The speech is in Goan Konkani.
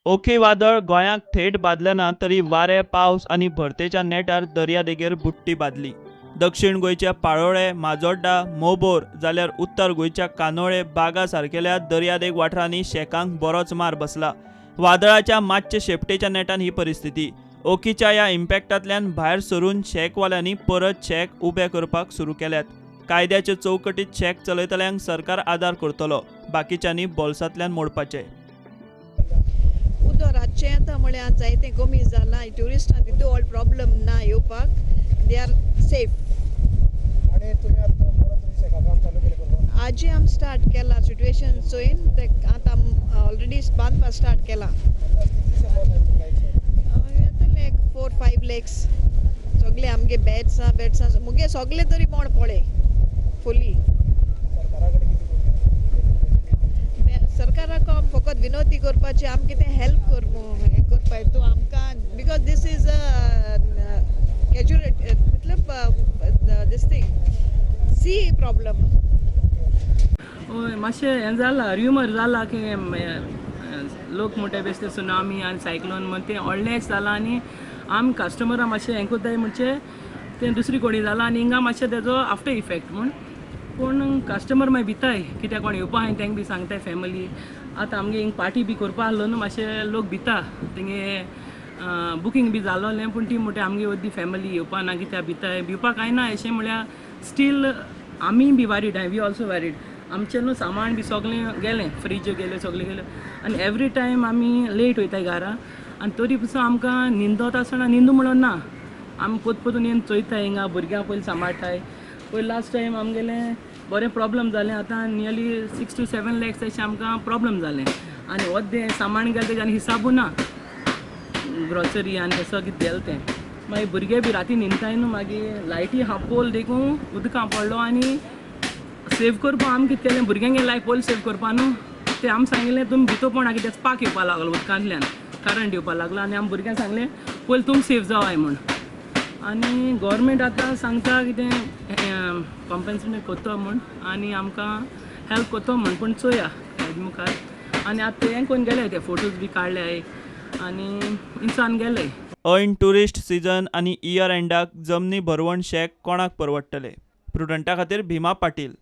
ओखी वादळ गोंयाक थेट बादलें ना तरी वारें, पावस आनी भरतेच्या नेटार दर्यादेगेर बुडटी बादली. दक्षिण गोंयच्या पाळोळें, माजोड्डा, मोबोर जाल्यार उत्तर गोंयच्या कानोळे, बागा सारकेल्या दर्यादेग वाठारांनी शेकांक बरोच मार बसला. वादळाच्या मातशे शेपटेच्या नेटान ही परिस्थिती. ओखीच्या ह्या इम्पॅक्टांतल्यान भायर सरून शॅकवाल्यांनी परत शॅक उबे करपाक सुरू केल्यात. कायद्याचे चौकटीत शॅक चलयतल्यांक सरकार आदार करतलो, बाकीच्यांनी बोल्सांतल्यान मोडपाचें. उदक रातचें येता म्हळ्यार जायतें कमी जालां. ट्युरिस्टां तितू व्हड प्रॉब्लम ना येवपाक, they are safe. आणि तुम्ही आता परत तुम्ही शेका काम चालू केले करपाक? आजी आमी स्टार्ट केलां सिट्युएशन चोयन ते आतां ऑलरेडी बांदपाक स्टार्ट केलां. अंदाज कितले शेकां तुमकां एक शेक? येतले एक 4-5 लॅक्स. सगळे आमगे बेड्स आहा, बेड्स आहा मुगे सगळे तरी मोड पळय फुली. सरकारा कडेन कितें? सरकाराक आम फकत विनवती करपाची, आम कितें हेल्प कर हें करपाक तूं आमकां, because this is a casualty, मतलब this thing sea problem. हय, मातशें हें जालां, र्युमर जाला की लोक म्हणटा बेश्टे सुनामी आनी सायक्लोन म्हण. तें व्हडलेंच जालां आनी आमी कस्टमरां मातशें हें करताय, म्हणचे तें दुसरी कोणी जालां आनी हिंगा मातशें तेजो आफ्टर इफेक्ट म्हूण. पूण कस्टमर मागीर भिताय कित्याक कोण येवपा आहाय तेंक बी सांगताय फॅमिली. आतां आमगे हिंग पार्टी बी करपा आहलो न्हू, मातशें लोक भिता. तेंगे बुकींग बी जालोलें, पूण ती म्हणटा आमगे अर्दी फॅमिली येवपा ना कित्याक भिताय. भिवपा कांय ना अशें म्हळ्यार स्टील आमी be worried, we also worried. आमचें न्हू सामान बी सगळें गेलें, फ्रीज गेले, सगळें गेलें आनी एवरी टायम आमी लेट वयताय घरा आनी तरी पसून आमकां न्हिंदत आसतना न्हिंदू म्हणून ना. आमी पोत पोतून येवन चोयताय हिंगा, भुरग्यांक पयलीं सांबाळटाय. पयलीं लास्ट टायम आमगेलें बरें प्रॉब्लम जालें. आतां नियरली 6 टू 7 लॅक्स अशें आमकां प्रॉब्लम जालें आनी अर्दें सामान गेलें, तेजें आनी हिसाबू ना. ग्रॉसरी आनी तें सगळें गेलें तें. मागीर भुरगे बी राती न्हिंदताय न्हू, मागीर लायटी हा पोल देखून उदकां पडलो आनी सेव करपा आमी कितें केलें, भुरग्यांगे लायफ पयलीं सेव करपा न्हू. ते आमी सांगिल्लें तुमी भितर पडना कित्याक स्पार्क येवपा लागलो, उदकांतल्यान करंट येवपा लागलो आनी आमी भुरग्यांक सांगलें पयलीं तुमी सेफ जावाय म्हूण. आनी गोवोरमेंट आतां सांगता कितें कॉम्पन्सेशन करतो म्हूण आनी आमकां हेल्प करतो म्हूण, पूण चोया हेज मुखार. आनी आतां हें करून गेले, ते फोटोज बी काडले आनी इन्सान गेले. ऐन ट्युरिस्ट सिजन आनी इयर एंडाक जमनी भरवण शॅक कोणाक परवडटले? प्रुडंटा खातीर भीमा पाटील.